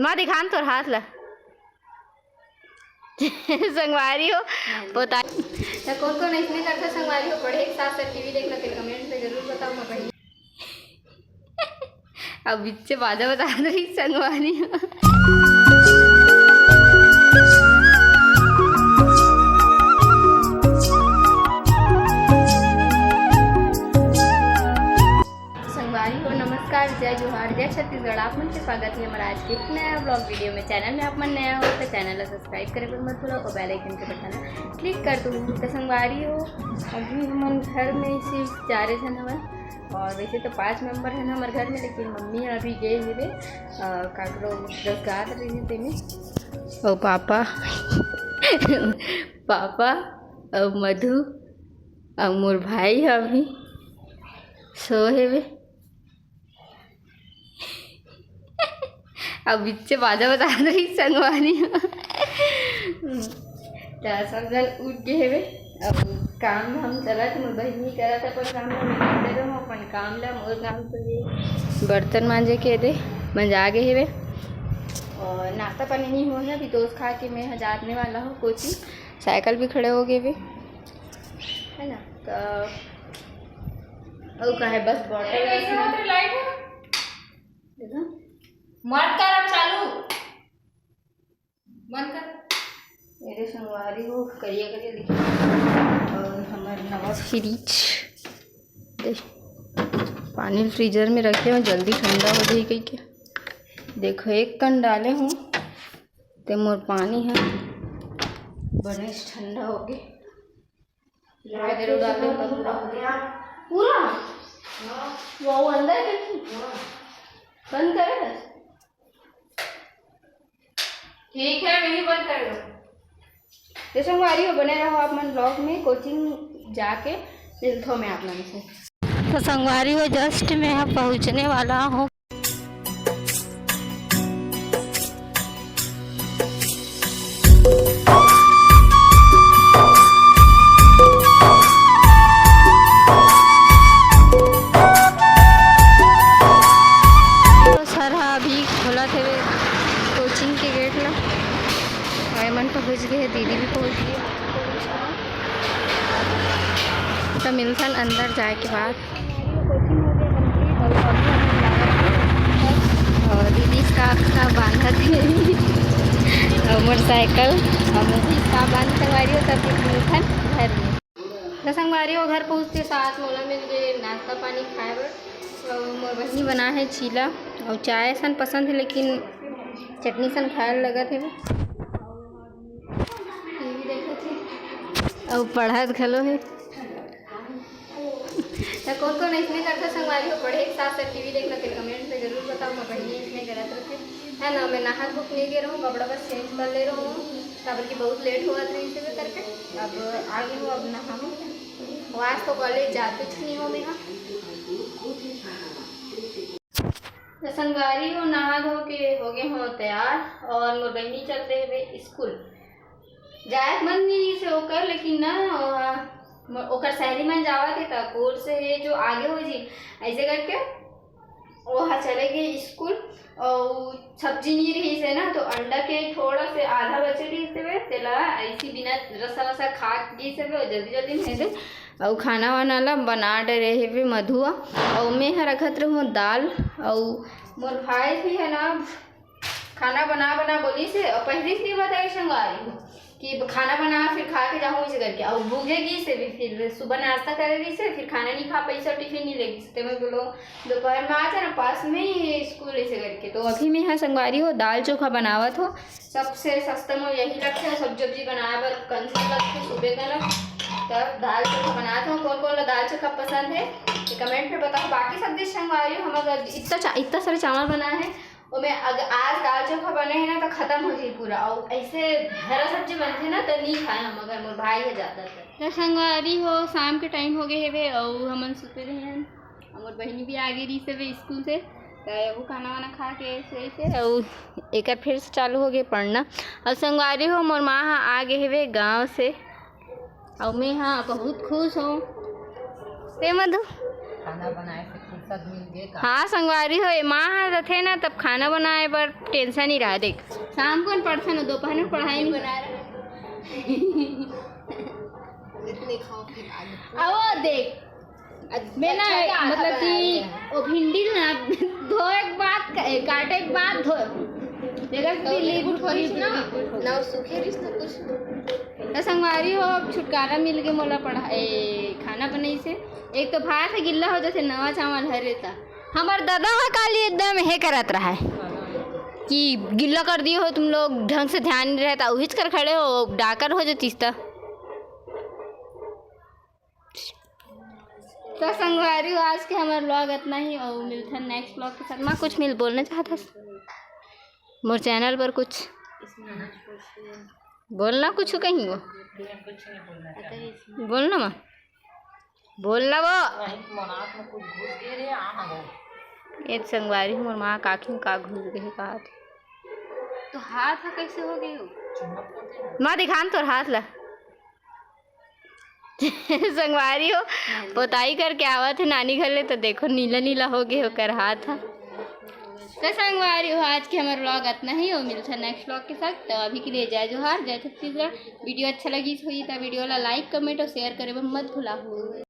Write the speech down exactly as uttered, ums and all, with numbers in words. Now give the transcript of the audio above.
माँ, दिखान तोर हाथ ला। संगवारी हो, पोता। त कोन कोन अइसने करथे संगवारी हो, पढ़े के साथ साथ टीवी देखना, तेला कमेंट में जरूर बताओ। मैं पढ़ी। अब बिच्चे बाजा बजा रही संगवारी हो। संगवारी हो, नमस्कार, जय जोहार, जय छत्तीसगढ़। आप मन के स्वागत है हमारा आज के एक नया ब्लॉग वीडियो में। चैनल में आप मन नया हो तो चैनल ला सब्सक्राइब करे बर मत भूलो और बेल आइकन के बटन ला क्लिक कर दो। तो संगवारी हो, अभी हमन घर में सिर्फ चारे झन हवन और वैसे तो पांच मेंबर है ना हमारे घर में, लेकिन मम्मी अभी गए हुए काकरो दस गात रही तेने। और पापा पापा और मधु और मोर भाई ह अभी सो हेवे। अब बिच्चे बाजा बजा रही संगवारी। त सब जन उठ गए हेवे। अब काम हम चलत, मोर बहिनी करत अपन काम, मैं कर दे रहूँ अपन काम ला। मोर काम तो ये बर्तन मांजे के दे, मंजा गए हेवे। और नाश्ता पानी नहीं हुआ है अभी, दोस्त खा के मैं जाने वाला हूँ कोचिंग। साइकिल भी खड़े हो गए हेवे, है ना? तो अउ का है, बस बॉटल रखना। लाइट है? देखो। मत कर अब चालू। बंद कर। मेरे संगवारी हो करिया करिया लिखे। और हमारे नवा फ्रिज दे, पानी फ्रीजर में रखे हो, जल्दी ठंडा हो जाए कही के। देखो, एक कन डाले हूँ ते मोर पानी है बने ठंडा हो गए। पूरा हो गया। पूरा? वो अंदर है। बंद करे। ठीक है, मैं ही बंद कर दूँ। तो संगवारी हो, बने रहो आप मन ब्लॉग में। कोचिंग जाके मिलता हूँ मैं आप मन से। तो संगवारी हो, जस्ट मैं यहाँ पहुँचने वाला हूँ। तो सर ह अभी खोलत हेवे कोचिंग के गेट ला। और एमन पहुँच गए हे, दीदी भी पहुँच गई। तो मिलथन अंदर जाए के बाद। और दीदी स्कार्फ का बांधत हे। और मोटरसाइकिल, और मैं भी स्कार्फ बांध करवा रही हूँ, तब फिर मिलथन घर में। तो संगवारी हो, घर पहुँचते साथ मोला मिल गए नाश्ता पानी खाए बर। और मोर बहिनी बनाए हे चीला और चाय असन पसंद है, लेकिन चटनी सन खाए लगत हे। टीवी देखत हे और पढ़त घलो हे। तो कौन कौन इसने करता संगवारी हो, पढ़े के साथ साथ टीवी देखना, तेला कमेंट में जरूर बताओ। मैं बहिनी इसने करत रहते है ना, मैं नहा धो के नहीं गे रहूँ, कपड़ा बस चेंज कर ले रहूँ, काबर कि बहुत लेट होवत रहिस हे करके। अब आगे हो, अब नहाहूँ। आज तो कॉलेज जाते ही नहीं हो मेरा। तो संगवारी हो, नहा धो के हो गए हो तैयार और मोर बहिनी चल रहे हुए स्कूल। जाए के मन नहीं से ओकर, लेकिन ना, ओहा, ओकर सहेली मन जावत हे, त कोर्स हे जो आगे हो जी, ऐसे करके ओहा चले गए स्कूल। और सब्जी नहीं रही से ना, तो अंडा के थोड़ा से आधा बचे रही से, तेला ऐसी बिना रसा वसा खा गई से, और जल्दी जल्दी में से। और खाना वाना ला बना डरे हेवे मधुआ। और मैं ह रखत रहूँ दाल। और मोर भाई भी है ना, खाना बना बना बोली से, और पहले से नहीं बताई संगवारी हो कि खाना बना, फिर खा के जाहूँ, इसे करके। और भूखे गई से भी, फिर सुबह नाश्ता करे गई से, फिर खाना नहीं खा पाई से, टिफिन नहीं ले गई से। तो मैं बोलो, दोपहर में आ जाना, पास में ही है स्कूल, इसे करके। तो अभी मैं यहाँ संगवारी हो, दाल चोखा बनावत हो, सबसे सस्ता में यही लगता है, सब्जी उब्जी बनाए बर कंजूस लगता है सुबह का ना। तब दाल चोखा बनात हो। कौन कौन ला दाल चोखा पसंद है, ये कमेंट में बताओ। बाकी सब डिश संगवारी हो, हम अगर इतना चा-, इतना सारा चावल बना है, ओमे अग-, आज दाल चोखा बने हे ना, तो खत्म हो जाई पूरा। और ऐसे हरा सब्जी बनथे ना, तो नहीं खाए हम, अगर मोर भाई है ज्यादातर। तो संगवारी हो, शाम के टाइम हो गए हेवे, और हमन सुते रहे हैं, और मोर बहिनी भी आ गई रही से स्कूल से, तो वो खाना वाना खा के सोई से, और एक फिर से चालू हो गए पढ़ना। और संगवारी हो, मोर माँ ह आ गए हेवे गाँव से, और मैं हाँ बहुत खुश हूँ। ते मधु? खाना बनाए से खुश हाँ संगवारी हो, ये माँ ह रथे ना, तब खाना बनाए बर टेंशन ही रहा। देख, शाम को पढ़थन, दोपहर में पढ़ाई नहीं। अब वो देख, मैं ना, मतलब कि वो भिंडी ना धोए के बाद, काटे के बाद धोए, देखा कि लिप उठ होइस ना, ना सूखे रहिस ना कुछ। त संगवारी हो, अब छुटकारा मिल के मोला पढ़ा, ए, खाना बनई से। एक तो भात ह गिल्ला हो जाथे, नवा चावल हरे त। हमर दादा ह काली एकदम हे करत रहा है कि गिल्ला कर दिए हो तुम लोग, ढंग से ध्यान नहीं रहता, उहिच कर खड़े हो, डाकर हो जातीस त। तो संगवारी हो, आज के हमर vlog इतना ही, और मिलथन next vlog के साथ। माँ, कुछ मिल बोलना चाहत हस मोर channel पर कुछ? बोलना कुछ कहीं वो। बोलना माँ, बोलना वो। ये संगवारी हो, मोर माँ काखी में का घुस गए कहा थे। तो हाथ ह कैसे हो गए हो? माँ, दिखान तोर हाथ ला। संगवारी हो, पोताई करके आवत हे नानी घर ले, तो देखो नीला नीला हो गए ओकर हाथ ह। तो संगवारी हो, आज के हमर vlog इतना ही हो, मिलता next vlog के साथ। तो अभी के लिए जय जोहार, जय छत्तीसगढ़। Video अच्छा लगी होई तो video ला like, comment और share करे बर मत भुलाहू।